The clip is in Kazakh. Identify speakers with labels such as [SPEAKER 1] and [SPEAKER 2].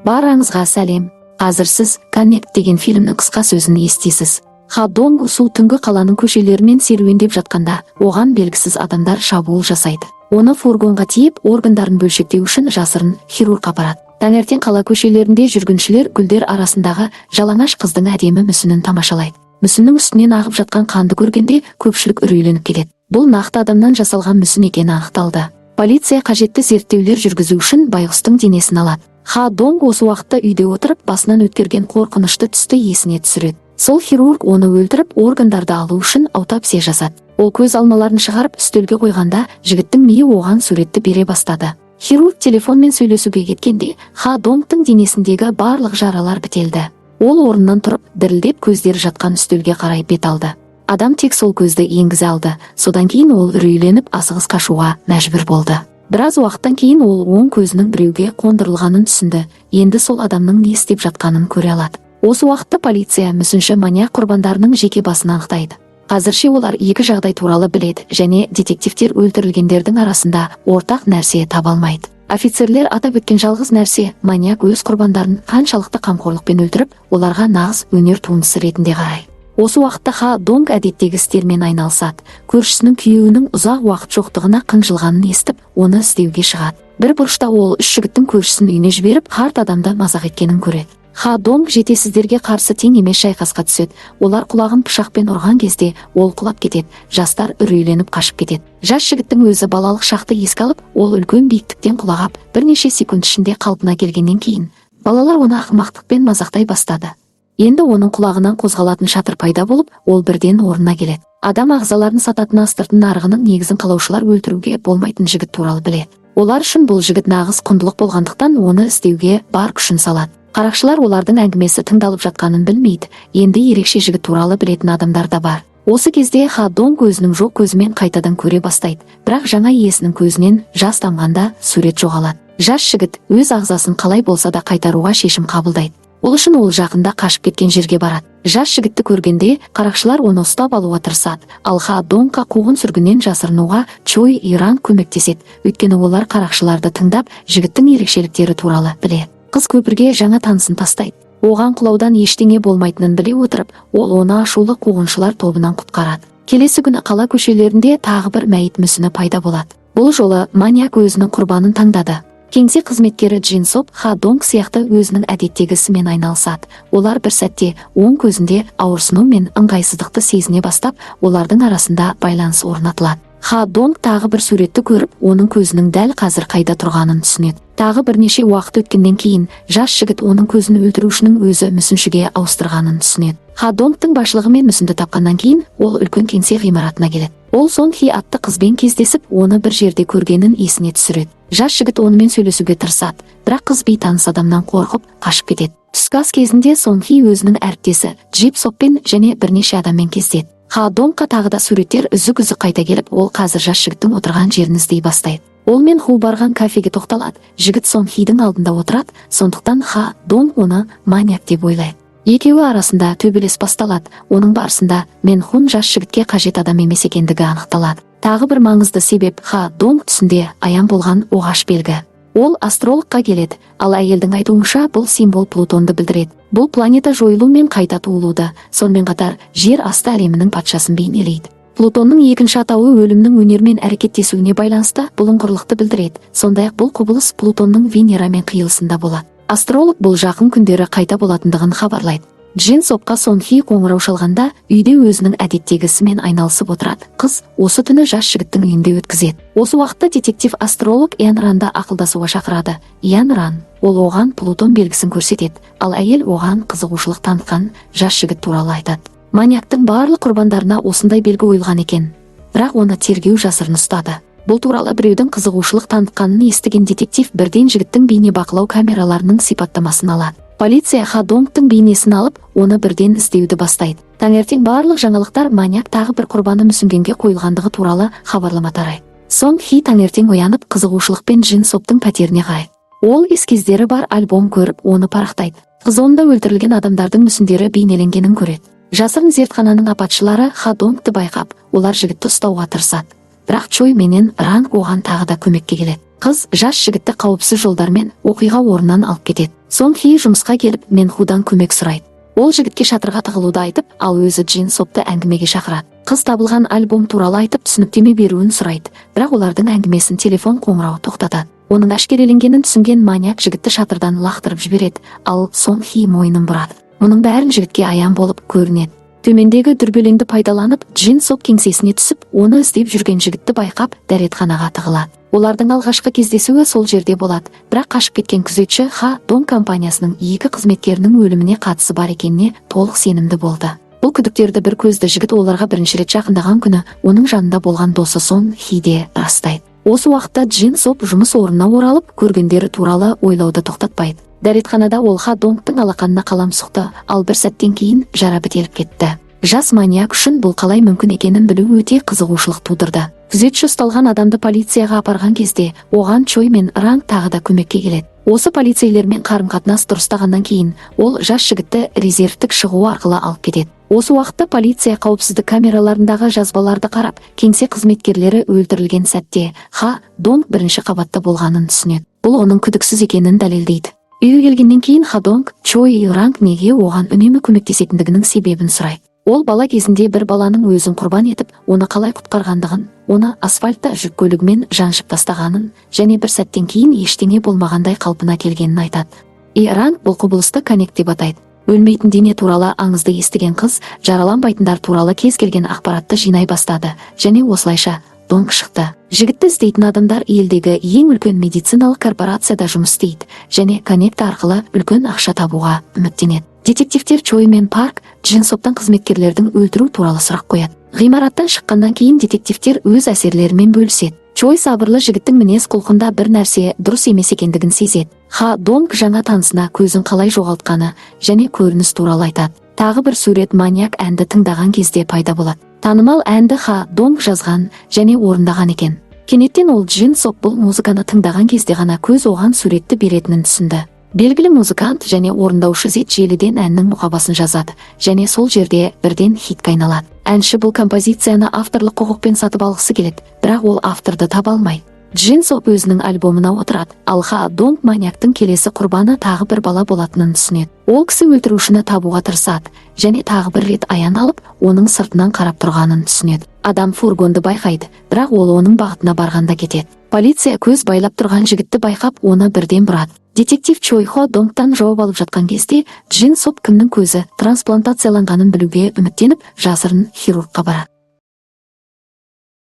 [SPEAKER 1] Барыңызға сәлем! Қазір сіз «Коннект» деген фильмнің қысқа сөзін естисіз. Ха Донг Су түнгі қаланың көшелерімен серуендеп жатқанда, оған белгісіз адамдар шабуыл жасайды. Оны фургонға тиеп, органдарын бөлшектеу үшін жасырын хирург апарады. Таңертең қала көшелерінде жүргіншілер гүлдер арасындағы жалаңаш қыздың әдемі мүсінін тамашалайды. Мүсіннің үстінен ағып жатқан қанды көргенде, көпшілік үрейленіп кетеді. Бұл нақты адамнан жасалған мүсін екені анықталды. Полиция қажетті зерттеулер жүргізу үшін байғұстың денесін алады. Ха Донг осы уақытта үйде отырып, басынан өткерген қорқынышты түсті есіне түсіреді. Сол хирург оны өлтіріп, органдарды алу үшін аутопсия жасады. Ол көз алмаларын шығарып, үстелге қойғанда, жігіттің миы оған суретті бере бастады. Хирург телефонмен сөйлесуге кеткенде, Ха Донгтың денесіндегі барлық жаралар бітелді. Ол орнынан тұрып, дірілдеп, көздері жатқан үстелге қарай бет алды. Адам тек сол көзді енгізе алды. Содан кейін ол үрейленіп, асығыс қашуға мәжбүр болды. Біраз уақыттан кейін ол оң көзінің біреуге қондырылғанын түсінді. Енді сол адамның не істеп жатқанын көре алады. Осы уақытта полиция мүсінші маньяк құрбандарының жеке басын анықтайды. Қазірше олар екі жағдай туралы біледі және детективтер өлтірілгендердің арасында ортақ нәрсе таба алмайды. Офицерлер атап өткен жалғыз нәрсе: маньяк өз құрбандарын қаншалықты қамқорлықпен өлтіріп, оларға нағыз өнер туындысы ретінде қарайды. Осы уақытта Ха Донг әдеттегі істермен айналысады. Көршісінің күйеуінің ұзақ уақыт жоқтығына қынжылғанын естіп, оны іздеуге шығады. Бір бұрышта ол үш жігіттің көршісін үйіне жіберіп, қарт адамды мазақ еткенін көреді. Ха Донг жетесіздерге қарсы тең емес шайқасқа түседі. Олар құлағын пышақпен ұрған кезде, ол құлап кетеді. Жастар үрейленіп қашып кетеді. Жас жігіттің өзі балалық шақты еске алып, ол үлкен биіктіктен құлағап, бірнеше секунд ішінде қалпына келгеннен кейін балалар оны ақымақтықпен мазақтай бастады. Енді оның құлағынан қозғалатын шатыр пайда болып, ол бірден орнына келеді. Адам ағзаларын сататын астыртын нарығының негізін қалаушылар өлтіруге болмайтын жігіт туралы біледі. Олар үшін бұл жігіт нағыз құндылық болғандықтан, оны іздеуге бар күшін салады. Қарақшылар олардың әңгімесі тыңдалып жатқанын білмейді. Енді ерекше жігіт туралы білетін адамдар да бар. Осы кезде Ха Донг өзінің жоқ көзімен қайтадан көре бастайды, бірақ жаңа иесінің көзінен жас тамғанда, сурет жоғалады. Жас жігіт өз ағзасын қалай болса да қайтаруға шешім қабылдайды. Ол үшін ол жақында қашып кеткен жерге барады. Жас жігітті көргенде, қарақшылар оны ұстап алуға тырысады. Ал Ха Донгқа қуғын сүргіннен жасырынуға Чой Иран көмектеседі, өйткені олар қарақшыларды тыңдап, жігіттің ерекшеліктері туралы біледі. Қыз көпірге жаңа танысын тастайды. Оған құлаудан ештеңе болмайтынын біле отырып, ол оны ашулы қуғыншылар тобынан құтқарады. Келесі күні қала көшелерінде тағы бір мәйіт мүсіні пайда болады. Бұл жолы маньяк өзінің құрбанын таңдады. Кеңсе қызметкері Джин Соп Ха Донг сияқты өзінің әдеттегі ісімен айналысады. Олар бір сәтте оң көзінде ауырсыну мен ыңғайсыздықты сезіне бастап, олардың арасында байланыс орнатылады. Ха Донг тағы бір суретті көріп, оның көзінің дәл қазір қайда тұрғанын түсінеді. Тағы бірнеше уақыт өткеннен кейін жас жігіт оның көзін өлтірушінің өзі мүсіншіге ауыстырғанын түсінеді. Ха Донгтың басшылығымен мүсінді тапқаннан кейін, ол үлкен кеңсе ғимаратына келеді. Ол Сон Хи атты қызбен кездесіп, оны бір жерде көргенін есіне түсіреді. Жас жігіт онымен сөйлесуге тырысады, бірақ қыз бейтаныс адамнан қорқып, қашып кетеді. Түскі ас кезінде Сон Хи өзінің әріптесі Джип Соппен және бірнеше адаммен кездеседі. Ха Донгқа тағы да суреттер үзік-үзік қайта келіп, ол қазір жас жігіттің отырған жерін іздей бастайды. Ол мен Ху барған кафеге тоқталады. Жігіт Сон Хидің алдында отырады, сондықтан Ха Донг оны маньяк деп ойлайды. Екеуі арасында төбелес басталады. Оның барысында Мен Хун жас жігітке қажет адам емес екендігі анықталады. Тағы бір маңызды себеп: Ха Донг түсінде аян болған оғаш белгі. Ол астрологқа келеді, ал әйелдің айтуынша, бұл символ Плутонды білдіреді. Бұл планета жойылу мен қайта туылуды, сонымен қатар жер асты әлемінің патшасын бейнелейді. Плутонның екінші атауы өлімнің өнермен әрекеттесуіне байланысты бұлыңғырлықты білдіреді. Сондай ақ бұл құбылыс Плутонның Венерамен қиылысында болады. Астролог бұл жақын күндері қайта болатындығын хабарлайды. Джин Сопқа Сон Хи қоңырау шалғанда, үйде өзінің әдеттегі ісімен айналысып отырады. Қыз осы түні жас жігіттің үйінде өткізеді. Осы уақытта детектив астролог Ян Ранды ақылдасуға шақырады. Ян Ран ол оған Плутон белгісін көрсетеді, ал әйел оған қызығушылық танытқан жас жігіт туралы айтады. Маньяктың барлық құрбандарына осындай белгі қойылған екен, бірақ оны тергеу жасырын ұстады. Бұл туралы біреудің қызығушылық танытқанын естіген детектив бірден жігіттің бейнебақылау камераларының сипаттамасын алады. Полиция Ха Донгтың бейнесін алып, оны бірден іздеуді бастайды. Таңертең барлық жаңалықтар маньяк тағы бір құрбаны мүсінгенге қойылғандығы туралы хабарлама тарайды. Сон Хи таңертең оянып, қызығушылықпен Джин Соптың пәтеріне қарайды. Ол эскиздері бар альбом көріп, оны парақтайды. Қыз онда өлтірілген адамдардың мүсіндері бейнеленгенін көреді. Жасырын зертхананың апатшылары Ха Донгты байқап, олар жігітті ұстауға тырысады, бірақ Чой менен Ранг оған тағы да көмекке келеді. Қыз жас жігітті қауіпсіз жолдармен оқиға орнынан алып кетеді. Сон Хи жұмысқа келіп, Менхудан көмек сұрайды. Ол жігітке шатырға тығылуды айтып, ал өзі Джин Сопты әңгімеге шақырады. Қыз табылған альбом туралы айтып, түсініктеме беруін сұрайды, бірақ олардың әңгімесін телефон қоңырауы тоқтатады. Оның әшкереленгенін түсінген маньяк жігітті шатырдан лақтырып жібереді, ал Сон Хи мойнын бұрады. Мұның бәрін жігітке аян болып көрінеді. Төмендегі дүрбелеңді пайдаланып, Джин Соп кеңсесіне түсіп, оны іздеп жүрген жігітті байқап, дәретханаға тығылады. Олардың алғашқы кездесуі сол жерде болады, бірақ қашып кеткен күзетші Ха Дон компаниясының екі қызметкерінің өліміне қатысы бар екеніне толық сенімді болды. Бұл күдіктерді бір көзді жігіт оларға бірінші рет жақындаған күні оның жанында болған досы Сон Хи де растайды. Осы уақытта Джин Соп жұмыс орнына оралып, көргендері туралы ойлауды тоқтатпайды. Дәретханада ол Ха Донгтың алақанына қалам сұқты, ал бір сәттен кейін жара бітеліп кетті. Жас маньяк үшін бұл қалай мүмкін екенін білу өте қызығушылық тудырды. Күзетші ұсталған адамды полицияға апарған кезде оған Чой мен Ранг тағы да көмекке келеді. Осы полицейлермен қарым-қатынас дұрыстағаннан кейін ол жас жігітті резервтік шығу арқылы алып кетеді. Осы уақытта полиция қауіпсіздік камераларындағы жазбаларды қарап, кеңсе қызметкерлері өлтірілген сәтте Ха Донг бірінші қабатта болғанын түсінеді. Бұл оның күдіксіз екенін дәлелдейді. Үйге келгеннен кейін Ха Донг Чой и Ранг неге оған үнемі көмектесетіндігінің себебін сұрайды. Ол бала кезінде бір баланың өзін құрбан етіп, оны қалай құтқарғандығын, оны асфальтта жүк көлігімен жаншып тастағанын және бір сәттен кейін ештеңе болмағандай қалпына келгенін айтады. И Ранг бұл құбылысты коннект деп атайды. Өлмейтін дене туралы аңызды естіген қыз жараланбайтындар туралы кез келген ақпаратты жинай бастады және осылайша Донг шықты. Жігітті іздейтін адамдар елдегі ең үлкен медициналық корпорацияда жұмыс істейді және коннект арқылы үлкен ақша табуға үміттенеді. Детективтер Чой мен Парк Джин Соптан қызметкерлердің өлтіру туралы сұрақ қояды. Ғимараттан шыққаннан кейін детективтер өз әсерлерімен бөліседі. Чой сабырлы жігіттің мінез құлқында бір нәрсе дұрыс емес екендігін сезеді. Ха Донг жаңа танысына көзін қалай жоғалтқаны және көрініс туралы айтады. Тағы бір сурет маньяк әнді тыңдаған кезде пайда болады. Танымал әнді Ха Донг жазған және орындаған екен. Кенеттен ол Джин Соп бұл музыканы тыңдаған кезде ғана көз оған суретті беретінін түсінді. Белгілі музыкант және орындаушы Зет желіден әннің мұқабасын жазады және сол жерде бірден хитке айналады. Әнші бұл композицияны авторлық құқықпен сатып алғысы келеді, бірақ ол авторды таба алмайды. Джин Соп өзінің альбомына отырады, ал Ха Донг маньяктың келесі құрбаны тағы бір бала болатынын түсінеді. Ол кісі өлтірушіні табуға тырысады және тағы бір рет аян алып, оның сыртынан қарап тұрғанын түсінеді. Адам фургонды байқайды, бірақ ол оның бағытына барғанда кетеді. Полиция көз байлап тұрған жігітті байқап, оны бірден бұрады. Детектив Чой Хо Донгтан жауап алып жатқан кезде Джин Соп кімнің көзі трансплантацияланғанын білуге үміттеніп, жасырын хирургқа барады.